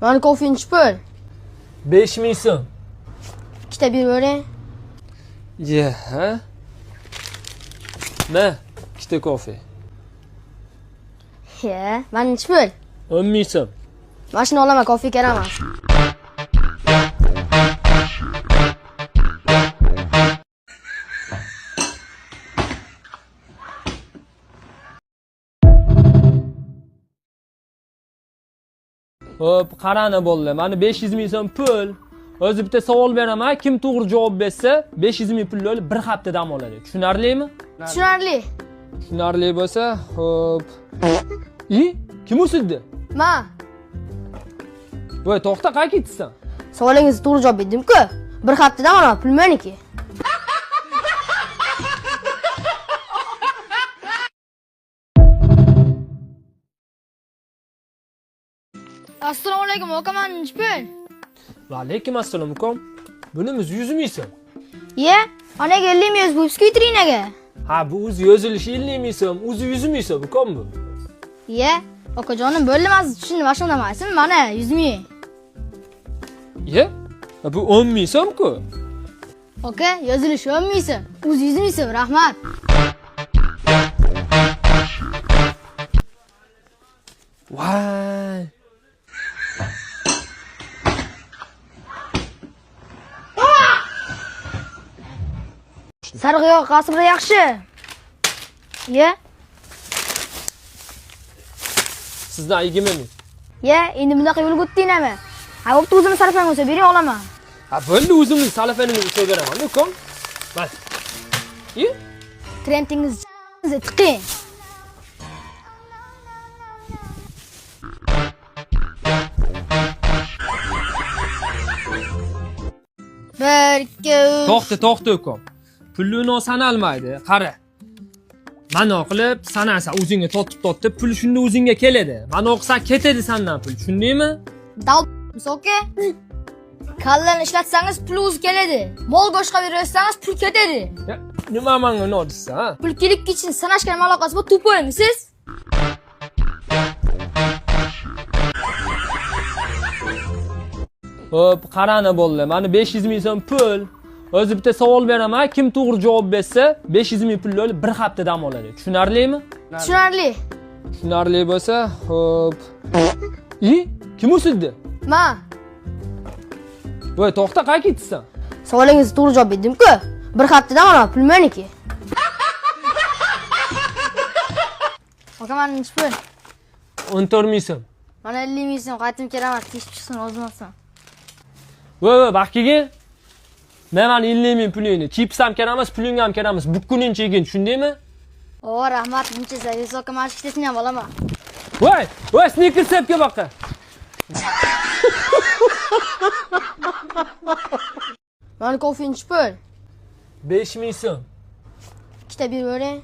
Mani kofe nechi pul? 5000 so'm. Ikkita berib yuboring. Ye, ha? Na, ikkita kofe. Ye, mani nechi pul? 10 000 so'm. Mashina olaman, kofe kerak emas. Hop, qarani bo'ldi. Mani 500 ming so'm pul. O'zi bitta savol beraman, kim to'g'ri javob bersa, 500 ming pulni olib bir hafta dam oladi. Tushunarlimi? Tushunarli. Tushunarli bo'lsa, hop. I, kim usildi? Ma, Voy, to'xta, qayerga ketsan? savolingizga to'g'ri javob berdim-ku. Bir haftadan olaman, pul meniki. Assalomu alaykum, aka, mani nechi pul? Va alaykum assalom ukam. Bunimiz 100 ming so'm. Ye, anaga 50 ming bu vitrinaga. Ha, bu o'zi yozilishi 50 ming so'm, o'zi 100 ming so'm ukam bu. Ye, okajonim, bo'ldi, man sizni tushundim, mashina emasmi? Mana 100 ming. Ye? Bu 10 ming so'm-ku. Aka, yozilishi 10 ming so'm, o'zi 100 ming so'm, rahmat. Voy. Sariq yog' qasrda yaxshi. Ye, Sizdan 20 ming. ye, endi bunaqa yo'lga o'tdinglarmi? Ha, bo'pti, o'zimni sarfang bo'lsa bering, olaman. Ha, bo'ldi, o'zimning salafanimni ushlab beraman, ukam. Bas. Ye? Trendingiz tiqing. Bir, ikki, uch. To'xta, to'xta ukam. Pulni uni sanalmaydi. Qara. Mano qilib sanasan, o'zingga totib-totib, pul shunda o'zingga keladi. Mano qilsan ketadi sandan pul, tushundingmi? Dal aka. Kallani ishlatsangiz pul o'zi keladi. Mol go'shtga beraversangiz pul ketadi. Ya, nima manga uni deysan, ha? Pul kelib ketishini sanashga nima aloqasi bor? Tupoymisiz? Hop, qarani bo'ldi. Mani 500 ming so'm pul. O'zi bitta savol beraman, kim to'g'ri javob bersa, 500 ming pulni olib bir hafta dam oladi. Tushunarlimi? Tushunarli. Tushunarli bo'lsa, hop. I, kim usildi? Ma, Voy, to'xta, qayerga ketsan? savolingizga to'g'ri javob berdim-ku. Bir haftadan olaman, pul meniki. Aka, mani nechi pul? 14 ming so'm. Mana 50 ming so'm qaytib kelaman, teshib chiqsin, o'zim olsam. Voy, voy, baq kelgin. Men 50 ming pulingni, chips ham kerak emas, puling ham kerak emas. Bukkuningcha yegin, tushundingmi? O, rahmat, buncha zaviz aka, mana shu ikkitasini ham olaman. Voy, voy, sneakers sepga boqqa. Mani kofe nechi pul? 5 ming so'm. Ikkita berib yuboring.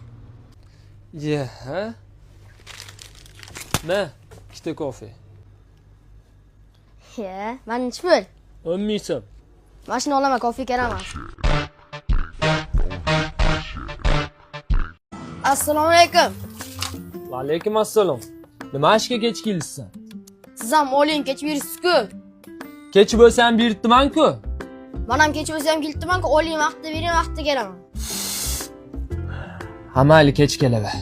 Ye, ha? Na, ikkita kofe. Ye, mani nechi pul? 10 ming so'm. Mashina olaman, kofe kerak emas. Assalomu alaykum. Va alaykum assalom. Nima ishga kech kelibsan? Siz ham oling, kech beribsiz-ku. Kech bo'lsam beribdiman-ku. Men ham kech bo'lsa ham kelibdiman-ku, oling vaqtida bering, vaqtida kelaman. Ha, mayli, kech kelaver.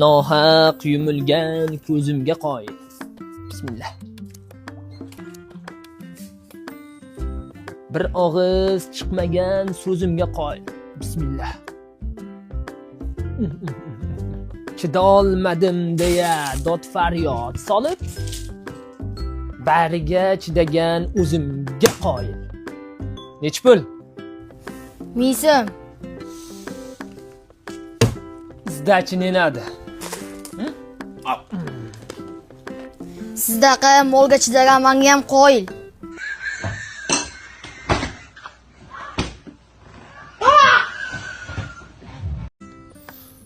Nohaq yumilgan ko'zimga qoyil. Bismillah. Bir og'iz chiqmagan so'zimga qoyil. Bismillah. Chidolmadim deya dod faryod solib, bariga chidagan o'zimga qoyil. Nechi pul? Ming so'm. Сдачи не надо. Sizdaqa molga chidagan menga ham qoyil.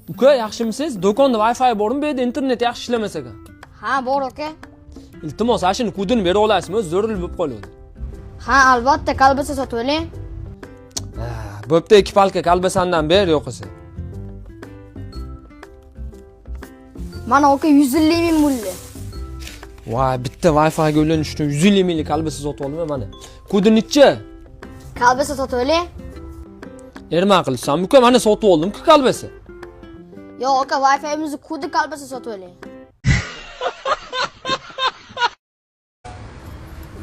Uka, yaxshimisiz? Do'konda Wi-Fi bormi? Bu yerda internet yaxshi ishlamas ekan. Ha, bor aka. Iltimos, ana shuni kodini bera olasizmi? Zo'ril bo'lib qoladi. Ha, albatta, kolbasa sotib oling. Bo'pti, ikki palka kolbasandan ber yo'qisi. Mana aka 150 ming bo'ldi. Voy, bitta Wi-Fi'ga ulanish uchun 150 minglik kolbasa sotib oldim mana. Kodi necha? Kolbasa sotib oling. Erman qilsam, uka mana sotib oldim-ku kolbasa. Yo'q aka, Wi-Fi'mizni kodi kolbasa sotib oling.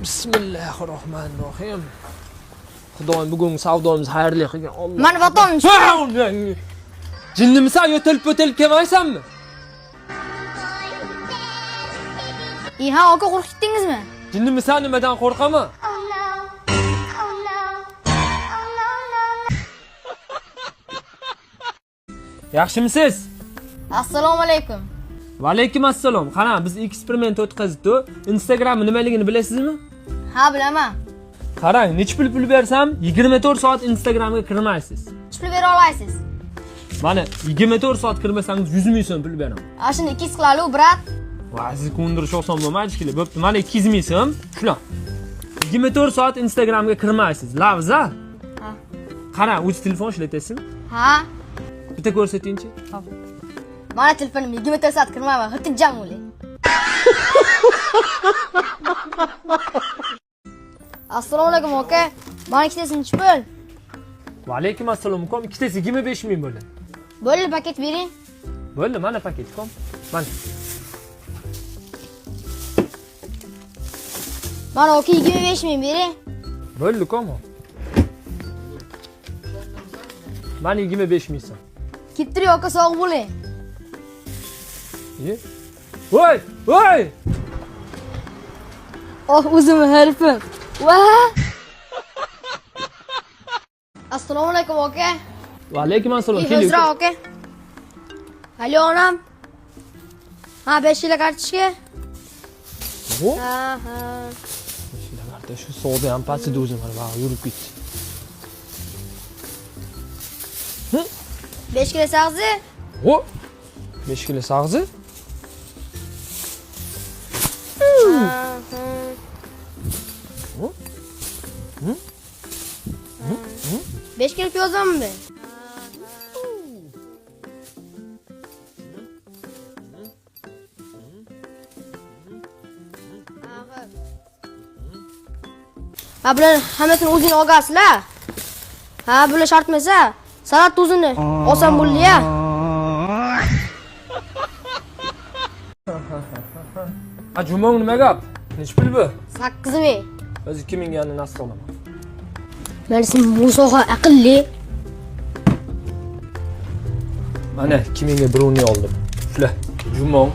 Bismillahirrohmanirrohim. Xudoyim bugungi savdomiz xayrli qilgin. Alloh. Mana vatan. Jinnimisan, yo'talib yo'talib kelmaysanmi? İyi ha aka qo'rqitdingizmi? Jinnimisan, nimadan qo'rqaman? Oh no. Oh no. Oh no, no, no. Yaxshimisiz? Assalomu alaykum. Va alaykum assalom. Qara, biz eksperiment o'tkazdik. Instagram nimaligini bilasizmi? Ha bilaman. Qarang, necha pul bersam 24 soat Instagramga kirmaysiz. Necha pul bera olasiz? Mana 24 soat kirmasangiz 100 ming so'm pul beraman. Ana shuni 200 qilaylik, brat. Va sizni ko'ndirish oson bo'lmaydi shekilli. Bo'pti, mana 200 ming so'm. Shular. 24 soat Instagramga kirmaysiz. Lavza. Ha. Qarang, o'zi telefon ishlatasizmi? Ha. Bitta ko'rsatingchi. Mana telefonim 24 soat kirmayman, xotirjam bo'ling. Assalomu alaykum aka. Mana ikkitasi necha pul? Va alaykum assalom ukom. Ikkitasi 25 ming bo'ldi. Bo'ldi, paket bering. Bo'ldi, mana paket ukom. Mana. Mana aka 25 ming bering. Bo'ldi ukom. Mana 25 ming so'm. Kettiring aka, sog' bo'ling. Ye. Voy, voy! Oh, o'zimni harfim. Va. Assalomu alaykum aka. Va alaykum assalom. Keling. Hozir aka. Alo onam. Ha, 5 kilo kartoshka. Bu? Ha, ha. Shularda shu savdo ham pastida o'zi mana bag'i yurib ketdi. 5 kilo sabzi. O! 5 kilo sag'zi. Ha, ha. O! 5 kilo piyoz bormi? Ha, bular hammasini o'zing olgansizlar. Ha, bular shart emas. Salat o'zini olsam bo'ldi-ya. Ha, Jumong nima gap? Necha pul bu? 8 ming. O'zi 2000 ga narsa olaman. Mana Musoha aqlli. Mana 2000 ga brownie oldim. Shular. Jumong.